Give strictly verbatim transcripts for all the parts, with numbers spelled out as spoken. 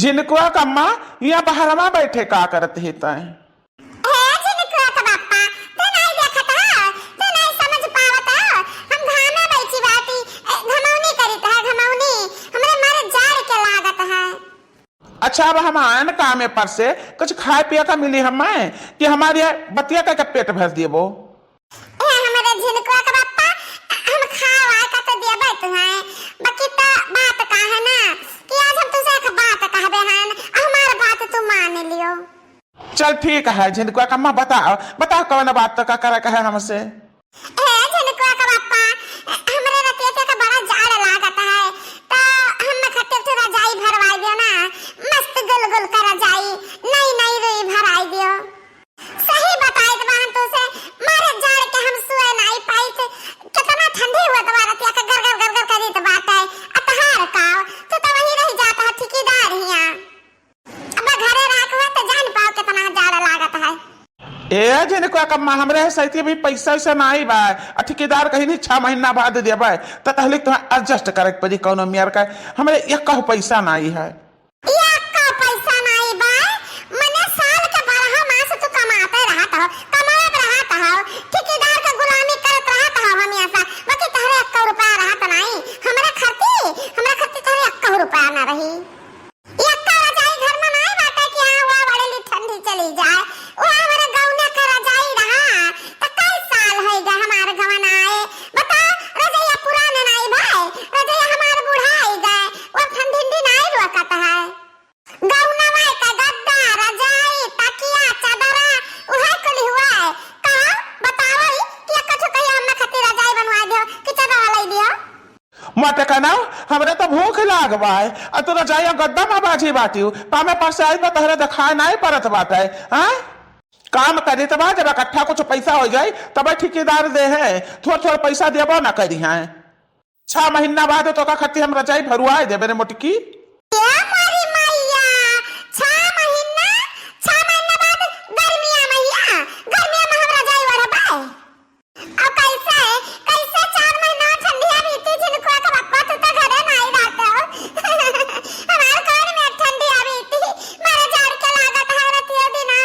झिनकुआ का अम्मा, यहाँ बहरवा बैठे का करत ही तैं? हे झिनकुआ का बापा, तू नहीं देखत हो, तू नहीं समझ पावत हो, हम घामे बैठी बाटी, ए, घमौनी करित है, घमौनी, हमरे मर जाड़ के लागत है। अच्छा, अब हम आयन कामे पर से, कुछ खाए पिए का मिली हमें, कि हमारी बतिया का, का पेट भर देबो? ए, हमरे झिनकुआ के बापा, हम खाए वाए का तो देबे तुहैं, बाकी तो बात का है ना, कि आज हम तुझसे एक बात कहबे हन, हमार बात तू मान लियो। चल ठीक है, झिनकुआ का अम्मा बताओ, बताओ कौन बात तो का करे का है हमसे? ए, झिनकुआ का बापा, हमरे रतिया के बड़ा जाड़ लागत है, तो हम खट्टे तो रजाई भरवाई दियो ना, मस्त गुल गुल का रजाई, नई नई रुई भराई दियो। सही बताइत बा हम तुसे, मारे जाड़ के हम सोए नाई पाइत। केतना ठंडी होत बा, रतिया के गरगर गरगर करित बाटे। अतहार का, तू तो वहीं रह जात ह ठेकेदार हियां। अब घरे राख हुआ तो जान पाओ केतना जाड़ लागत है। ए झिनकुआ का अम्मा, हमरे सैती भी पैसा वैसा नाई बा। आ ठेकेदार कहिन छह महीना बाद देबे, त कहली तुहैं adjust करे के पड़ी कौनो मेर का। हमरे एक पैसा नाई है। यक्का पैसा नाई बा, मने साल के बारह मास तू कमाते रहत हो, कमात रहत हो, ठेकेदार के गुलामी करत रहत हो हमेशा, बाकी तहरे एक्का रुपया रहत नाई। हमरे खाती, हमरे खाती तहरे एक्का रुपया ना रही। यक्का रजाई घर में नाई बाटे कि हाँ, वह बड़े ली ठंडी चली जाए, वह हमरे गौने का रजाई रहा, त कई साल होई गए हमार गवन आए। बताओ, रजैया पुरान नाई भाई, रजैया हमार बुढ़ाई गए, वो ठंडी ठंडी नाई रोकत है। गौनवा का गद्दा, रजाई, तकिया, चदरा, उहे कुल हुआ है। कहो, बताओ ई कि एक ठो कहियो हमें खातिर रजाई बनवा दियो कि चदरा लाई दियो। मोटकनौ, हमरे तो भूख लाग बा है, आ तू रजाई और गद्दा में बाझी बाटियो, कामे पर से आई बा तहरे देखाए नाई परत बाटे, हाँ? काम करी त बा, जब इकट्ठा कुछ पैसा हो जाई, तब ठेकेदार दे है, थोड़ थोड़ पैसा देबो ना करी है। छह महीना बाद तोका खातिर हम रजाई भरुआए देबे रे मोटकी। ए मोरी मैया, छह महीना, छह महीना बाद गर्मिया मैया, गर्मिया में हम रजाई ओढ़बे। अब कैसे, कैसे चार महीना ठंडिया बीती, झिनकुआ के बप्पा तू तो घरे नाई रहते हो। हमार कौन में ठंडिया बीती, मारे जाड़ के लागत है रतियो दिना।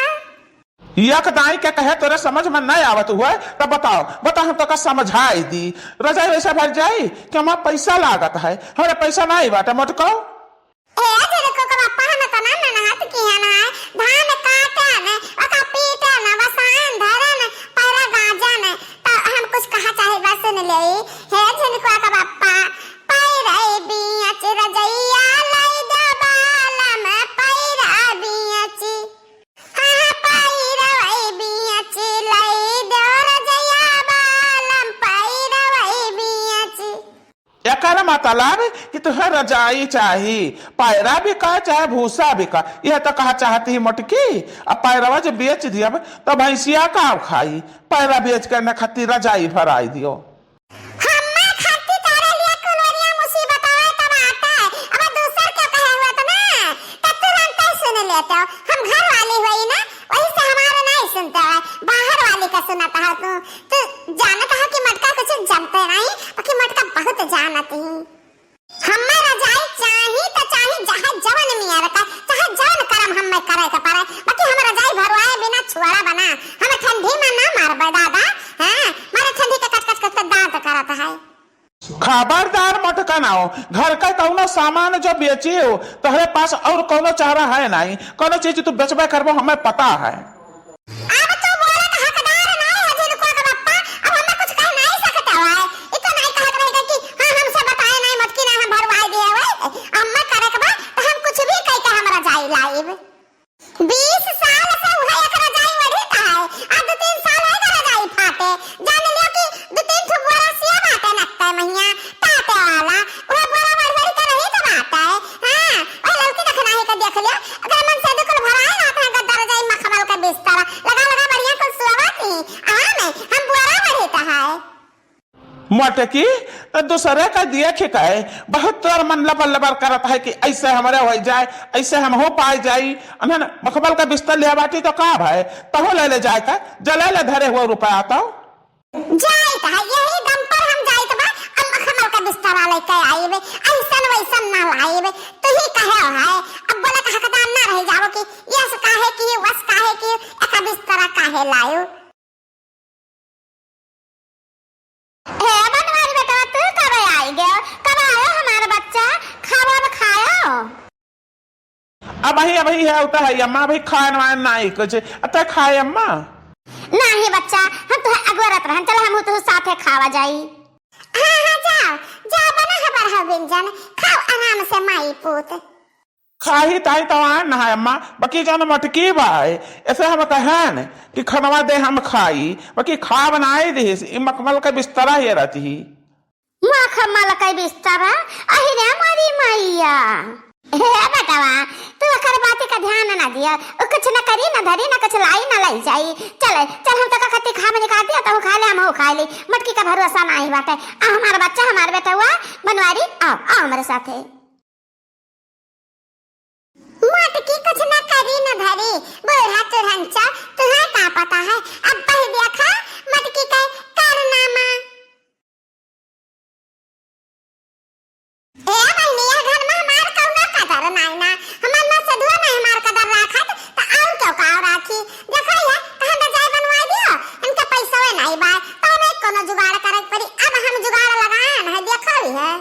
एक दाई के कहे तोरे समझ में नहीं आवत हुए, तब बताओ, बताओ, हम तोका समझाई दी। रजाई वैसा भर जाई कि हमार पैसा लागत है, हमरे पैसा नहीं बाटे मोटको। ए, झिनकुआ के बप्पा, हम तो ना मेहनत किहन है, धान काटन, ओका पीटन, वसान धरन, पैरा गाजन, तो हम कुछ कहा चाहे बस सुन ले। हे झिनकुआ के बप्पा, पैरे बियच रजैया लाई दे बालम, पैरा बियच। हाँ, पैरवै बियच लाई देव रजैया बालम, पैरवै बियच। एकर मतलब कि तुहे रजाई चाही, पैरा बिका चाहे भूसा बिका, यह तो कहा चाहती ही मोटकी। अब पैरवा जब बेच दियब तो भैंसिया का खाई? पैरा बेच के न खाती रजाई भराई दियो। हम्मे खातिर तोरे लिए कुल ओरिया मुसीबत आवे तब आता है। अब दूसर के कहे हुआ तो ना, तब तुरंत ही सुन लेते हो। हम घर वाली हुई ना, वही से हमारे नहीं सुनते हो, बाहर वाली का सुनाता है तू। तू जानता है कि मटका कुछ जानते नहीं, बाकी मटका बहुत जानती है। हम्मे रजाई चाही तो चाही, चाहे जवन मियाँ रखा, चाहे जवन करम हम्मे करे के पड़े, बाकी हम रजाई भरवाए बिना छुआड़ा बना, हम ठंडी में ना मारबे दादा। हाँ, मारे ठंडी के कच कच कच के दांत करत है। खबरदार मोटकनौ, घर का कौनो सामान जो बेचियो, तोहरे पास और कौनो चारा है नहीं, कौनो चीज तू बेचबे करबो, हमें पता है। अब तू बोलत हकदार नहीं हो झिनकुआ के बप्पा, अब हमें कुछ कह नहीं सकत है। ई तो नहीं कहत रहेगा कि हाँ, हमसे बताए नहीं मोटकी ना हम भरवाए दिए हुए, अम्मा करे के बा, तो हम कुछ भी कह के हम रजाई लाइब। बीस साल से उहे एक रजाई ओढ़ित है, आ दो तीन साल होइगा रजाई फाटे। जान लियो कि दो तीन ठो बोरा सिया बाटे नक्ते महिया, ताते वाला, उहे बोरा ओढ़ ओढ़ के रहित बाटे। हाँ, ओह लड़की देखना है के देख लियो, अगर मन से दुकुल भराए रहत है गद्दा रजाई मखमल के बिस्तर, लगा लगा बढ़िया कुल सोवत ही, आराम है, हम बोरा ओढ़ित है। मोटकी, त दूसरे का देख के बहुत तोर मन लबर लबर करत है कि ऐसे हमरे हो जाए, ऐसे हम हो पाए जाई। अनहन मखमल का बिस्तर ले बाटी तो का भाई, तहो ले ले जाए का, जले ले धरे हुआ रुपया तो। जाइत है, यही दम पर हम जाइत बा, अब मखमल का बिस्तर बिस्तरा लइके आइबे, अइसन वइसन ना लाइबे। तू ही कहे है, अब बोले के हकदार ना रह जाओ कि यस काहे की, वस काहे की, एका बिस्तरा काहे लायो। हे बनवारी बेटवा, तू कब आई गयो? कब आयो हमार बच्चा? खावा अब खायो। अबही, अबही है, उता है अम्मा, अबही खाए वाए नाई कुछ। अतः खाए अम्मा। नाही बच्चा, हम तो अगोरत रहन, चल हम तो साथे खावा जाई। हाँ, हाँ, जाओ, जाओ, बना है बड़हौ व्यंजन, खाओ आराम से माई पूत। खाही ताई तो आए ना है अम्मा, बाकी जौन मटकी बाए, ऐसे हम कहन कि खनवा दे हम खाई, बाकी खा बनाए दिहिस, ई मखमल का बिस्तरा हेरत ही। मखमल का बिस्तरा, अहि रे मोरी मैया। हे बेटवा, तू ओकर बाती का ध्यान ना दिया, उ कुछ न करी, न धरी, न कुछ लाई, न लई जाई। चल, चल हम तो का खत्ती खा में निकाल दिया, तहु खा ले, हमहू खा ली। मटकी का भरोसा नाही बाटे। आ हमार बच्चा, हमार बेटवा, बनवारी, आओ, आओ हमरे साथे। मटकी कुछ न करी न धरी, बूढ़ा चुरंचा, तुहैं का पता है, अब पही देखा मटकी के कारनामा। ए बहिनी, यह घर में हमार कौनो कदर नाई ना, हमार ना सधुआ ना हमार कदर राखत, त और क्यों का राखी? देखो ये, कहाँ न जाए बनवाई दियो, इनके पैसवे नाई बाय, तो हमें कोनो जुगाड़ करे के पड़ी, अब हम जुगाड़ लगाए न है, देखो ही है।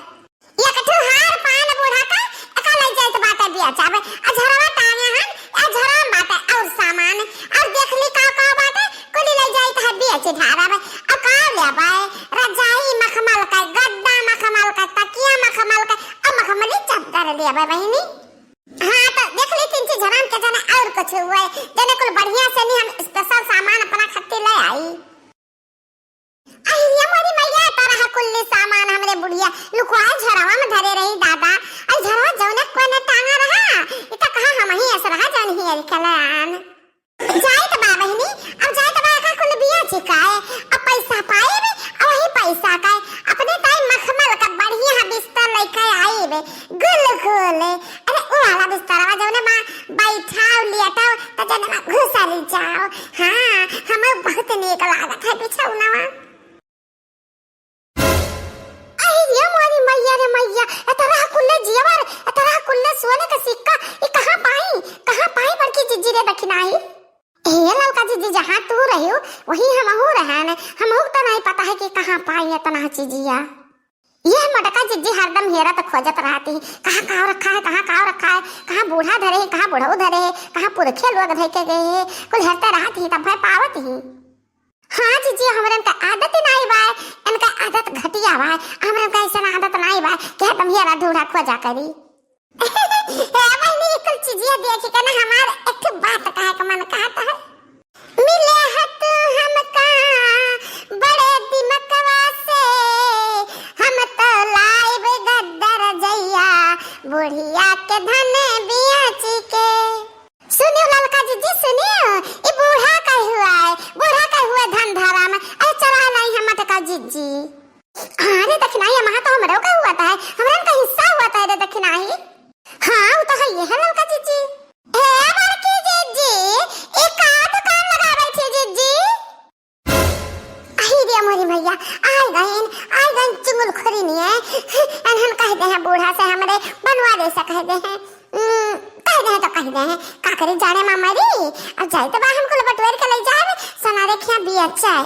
एक ठो हार पान बूढ़ा का, एका लई जाइत बाटे बेचावे। आ झरवा टांगे हन, आ झरवा में बाटे और सामान। और देख ली का का बाटे, कुली लई जाइत है बेच ढारब। अब का लेबै? रजाई मखमल का, गद्दा मखमल का, तकिया मखमल का, अब मखमली चद्दर लेबै बहिनी। हाँ तो देख ली तीन चीज झरन के जने और कुछ हुए, जने कुल बढ़िया से नहीं हम special सामान अपना खत्ती ले आई। अहिया मोरी मैया, तरह कुल्ली सामान हमरे बुढ़िया लुकवाए झरवा में धरे रही दादा। अइ झरवा जौने कोने टांगा रहा, इ त कहा हमही अस रहा जौन ही अरिकलान। जाइत बा बहिनी, अब जाइत बा का कुल बिया चिकाए, अब पैसा पाइब, अब वही पैसा का अपने ताई मखमल का बढ़िया बिस्तर लइके आइब। गुल गुल। अरे, उ वाला बिस्तरवा जौने मा बैठाओ, लेटाओ, त जौने मा घुसरी जाओ। हाँ, हमें बहुत नीक लागत है बिछौनवा। अरे रे मोरी मैया रे मैया, एतरा कुल्ले जेवर, एतरा कुल्ले सोने का सिक्का, ई कहाँ पाई, कहाँ पाई बड़की जिज्जी रे दखिनाही? हे ललका जिज्जी, जहाँ तू रहियो, वहीं हमहू रहन, हमहू तो नहीं पता है कि कहाँ पाई एतना चीजिया। यह मोटका जिज्जी हरदम हेरत खोजत रहती, कहाँ काव रखा है, कहाँ काव रखा है, कहाँ बूढ़ा धरे है, कहाँ बुढ़ऊ धरे है, कहाँ पुरखे लोग धइ के गए है, कुल हेरते रहत ही, तब भय पावत ही। हाँ जिज्जी, हमरन का आदत ही नाई बाय, इनका आदत घटिया बाय, हमरन का ऐसन आदत नाई बाय कि हरदम हेरा ढूढ़ा खोजा करी। हे बहिनी, कुल चीजिया देखी के ना हमार एक ठो बात कहे के मन कहत है। मिले ह तू हमका बड़े दिमकवा से, हम तो लाइब गद्दर जइया, बुढ़िया के धन बियाची के। सुनियो ललका जिज्जी, सुनियो, ई बूढ़ा का हुआ है, बूढ़ा का हुआ धन धरा में, अरे चला लाई हम मटका जिज्जी। अरे दखिनाही, महा तो हमरो का हुआ था है, हमरन का हिस्सा हुआ था रे दखिनाही। हाँ, उ तो है ये है ललका जिज्जी। हे बड़की जिज्जी, ई का दुकान लगा बैठी जिज्जी? अही रे मोरी मैया, आइ गइन, आइ गइन चुंगल खोरी निये। एनहन कह दे हैं बूढ़ा से हमरे बनवा दे से कह दे हैं। उम, कह दे हैं तो कह दे हैं, का करी जाने मा मरी। अब जाए तो बा हमको बटोर के ले जाए, सोना रे खिया बिया चाय।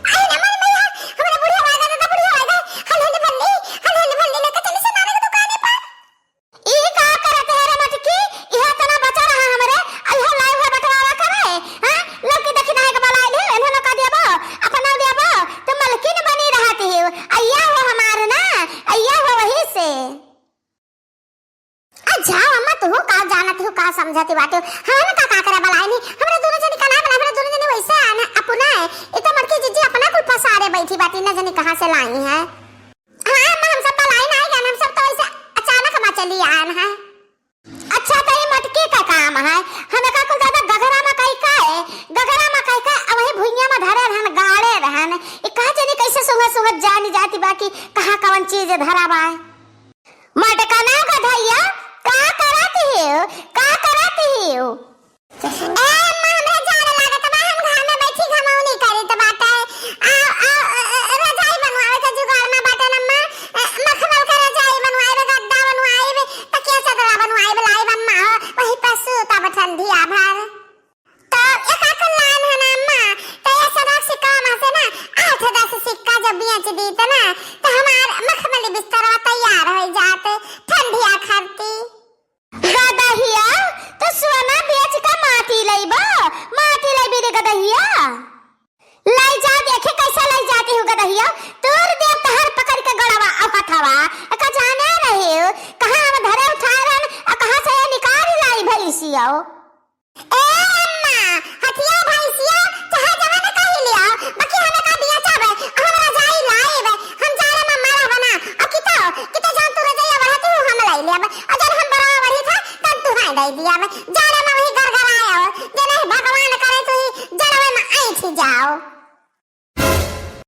आई रे मोरी मैया, हमरे बुढ़िया आ गए, दादा बुढ़िया आ गए। हल हल भल्ली, हल हल भल्ली लेके चली सोनारे के दुकाने पर। ई का करत है रे मटकी? इहे तना बचा रहा हमरे, इहे लाई हुआ बंटवारा करे, हाँ? लोग की दखिनाही के बलाई दे, इन्हें लोग का देबो, अपना देबो, तो मलकिन बनी रहत ही। अइया हो हमार ना, अइया हो वही से। आ जाओ अम्मा, तू का जानत हो, का समझत बाटे? हम का, का करे बलाई नहीं? हमरा दोनों जनी का ना बलाई, हमरा दोनों जनी वैसे आना अपना है। ई तो मटकी जिज्जी अपना कुल पसारे बैठी बाटी, न जनी कहाँ से लाई है। हाँ अम्मा, हम सब बलाई नहीं जान, हम सब तो ऐसे अचानक मा चली आन है। अच्छा, तो ये मटकी का काम है, हम का कुल दादा गघरा मा कई का है, गघरा मा कई का, अब वही भुइया मा धरे रहन, गाड़े रहन। ई का जनी कैसे सुंघत सुंघत जानी जाती बाकी कहाँ कौन चीज धरा बाय। मटकना गधैया, का करत हियो, का करत हियो? ए अम्मा, हमरा जाड़ लागत बा, हम घर में बैठी घमौनी करीत बाटे। आ, आ, आ, आ, अब, और जब हम बराबर ही था, तब तू हाँ दे दिया अब। जाने